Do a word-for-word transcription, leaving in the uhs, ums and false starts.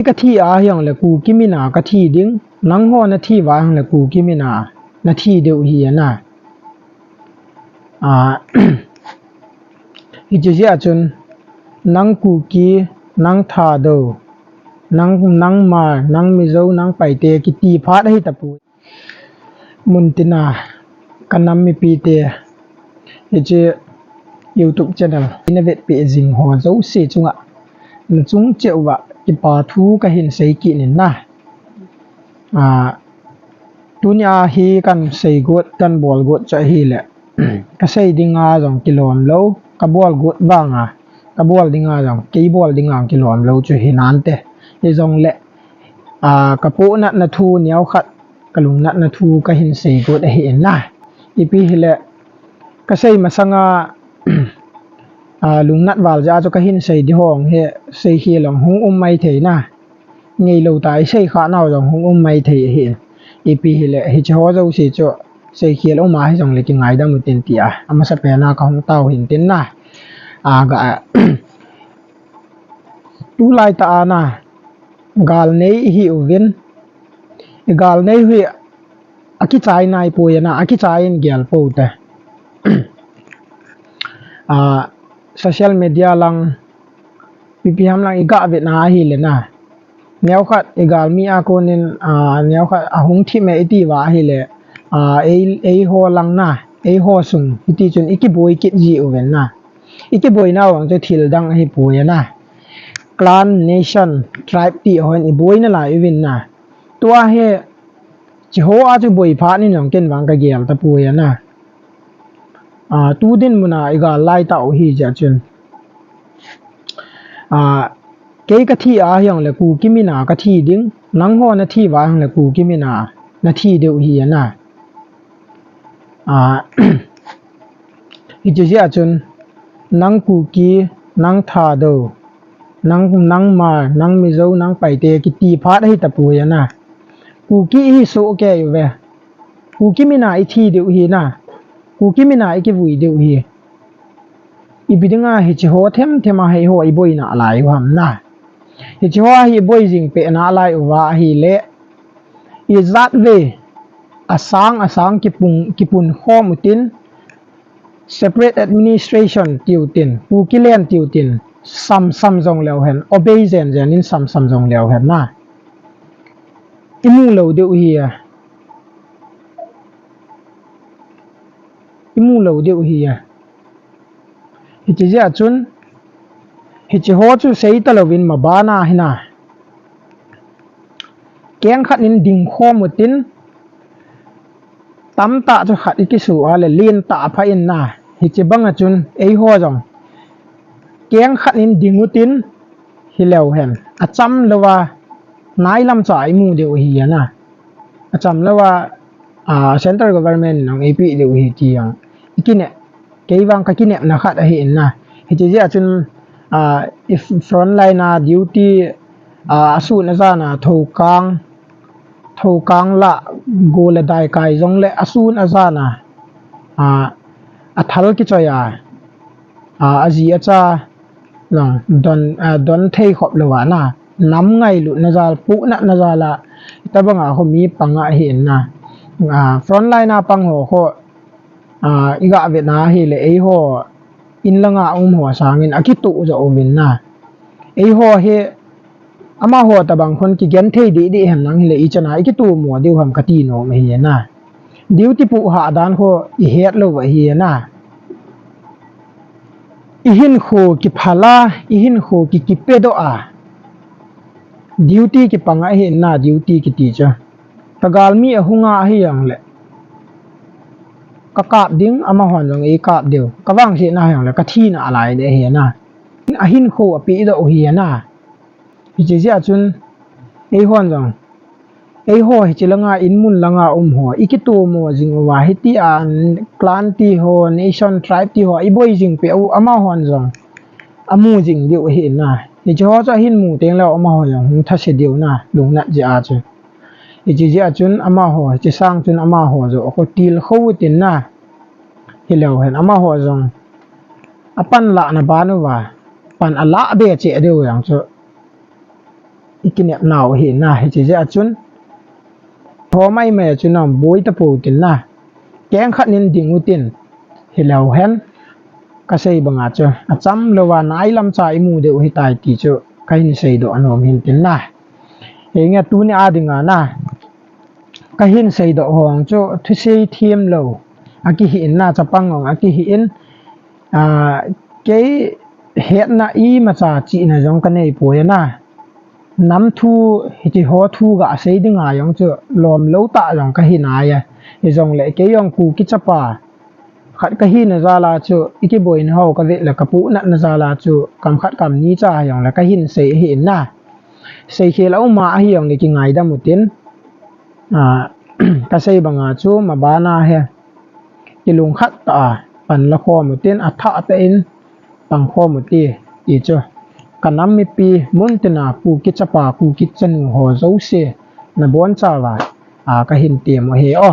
Kathi a hijongle Kuki mina kathi ding, nangho nathi uva hijongle Kuki mina nathi diu ahi na. A, hiche jeh a chun, nang Kuki, nang Thadou, nang, nang Hmar, nang Mizo, nang Paite kiti phat ahi tapoi. Muntina kanam mipite, hiche YouTube channel ina vetpeh jing ho jouse chunga, nachung cheh uva kipa thu kahin sei kit in na. A, tunia hi kasei got, kabol got chu ahile, kasei dinga jong kilom lou, kabol got vanga, kabol dinga jong, kei bol dinga kilom lou chu hinante. Hijongle, a, kapohnatna thu neokhat, kalungnatna thu kahin sei got ahi na. Ipi hile, kasei masanga, a, lungnat val jeh a chu kahin sei ding hong hi, seikhel hung um maithei na. Ngeilou tah isei kha nau jong hung um maithei ahi. Ipi hile, hiche ho jouse chu seikhel um a hijongle kingaidam utin tia, amasapen a kahung tao hin tin na. A, ga, tulai tah a na, galnei ihiuvin, igalnei hi akichai naipoi na, akichai in gel pou te. A, social media lang, ipi ham lang iga vetna ahile na, neokhat igalmi a konin, a, neokhat ahung thim e iti uva ahile, a, ei, eiho lang na, eiho sung hiti chun ikiboi kit jiuvin na. Ikiboinau vang chu thil dang ahipoi na. Clan, nation, tribe ti hon iboi nalai uvin na. Tua hi, hiche ho a chu boi phat in jong ken vang kagel tapoi na. A, tu dinmun a igal lai tau hijeh chun, a, kei kathi a hijongle Kuki mina kathi ding, nangho nathi uva hijongle Kuki mina nathi diu ahi na. A, hiche jeh a chun, nang Kuki, nang Thadou, nang, nang Hmar, nang Mizo, nang Paite kiti phat ahi tapoi na. Kuki ihi soh kei uve. Kuki mina ithi diu ahi na. Kuki mina ikivui diu ahi. Ipi dinga hiche ho themthem a hiho iboi nalai u ham na. Hiche ho hi iboi jing peh nalai uva ahile, ijat vei asang asang kipung, kipunkhom utin, separate administration tiu tin, Kuki land tiu tin, samsam jong leu hen, obey jen jen in samsam jong leu hen na. Imu lou diu ahi a. Imu lou diu ahi a. Hiche jeh a chun, hiche ho chu sei talouvin mabana hi na, keng khat in dingkhom utin, tamtah chu khat ikisu a le lentah pha in na. Hiche banga chun eiho jong keng khat in ding utin, hileu hen, acham louva nailam cha imu diu ahi na. Acham louva, a, central government in eipeh diu ahi ti jong ikinep, kei vang kakinepna khat ahi na. Hiche jeh a chun, a, i frontline a duty, a, asun ajan a thoukang, thoukang lah, go le dai kai jongle asun ajan a, a, athal kichoi a, a, aji acha jong don, a, don thei khop louva na, nam ngailutna jal, pohnatna jal a, hitobanga ho mi pang ahi na. A, frontline a pang ho khu, a, iga vetna ahile eiho in langa um ho sangin akitoh joh uvin na. Eiho hi amaho tobang khun kigenthei deh deh hen lang hile ichan a ikitomo diu ham kati nom ahi na. Duty puh hah dan khu ihet lou ahi na. Ihinkho kiphal a, ihinkho ki, kipedoh a, duty kipang ahi na, duty kiti chu. Kagalmi ahung a ahi jongle, kakap ding, amahon jong eikap diu. Kavangsetna ahi jongle kathi nalai ding ahi na. Ahinkho apehdoh u ahi na. Hiche jeh a chun, eihon jong, eiho hiche langa, inmun langa um ho ikitomo jing uva, hitia clan ti ho, nation, tribe ti ho iboi jing peh u, amahon jong amu jing diu ahi na. Hiche ho chu ahin mu tengleh amaho jong hung thase diu na, lungnat jeh a chu. Hiche jeh a chun amaho, hiche sang chun amaho joh khu tilkhou utin na. Hileu hen amaho jong apan lahna ban uva, pan alah be cheh diu jong chu ikinep nau hi na, hiche jeh a chun. Tho mai mai a chun na, boi tapou tin na. Keng khat nin ding utin, hilou hen. Kasei banga chu, acham louva nailam cha imu diu hitai ti chu, kahin seidoh nom hin tin na. Hinge tuni a dinga na. Kahin seidoh hong chu, thusei thiem lou. Akihi in na, chapang hong akihi in. A, kei hetna imacha chihna jong kanei poi na. Nam thu, hiti ho thu gasei dinga jong chu lom lou tah jong kahi nai a. Hijongle kei jong Kuki chapa khat kahina jal a chu, ikiboina ho kavet le kapuhnatna jal a chu, kam khat kam ni cha hijongle kahin sei ahi na. Seikhel a um a ahi jongle kingaidam utin. A, kasei banga chu, mabana hi kilungkhat tah a panla khom utin, athah tah in pang khom uti, ti chu. Kanam mipi mun tina Kuki chapa, Kuki chanu ho jouse nabonchauva, a, kahin tem u ahi o.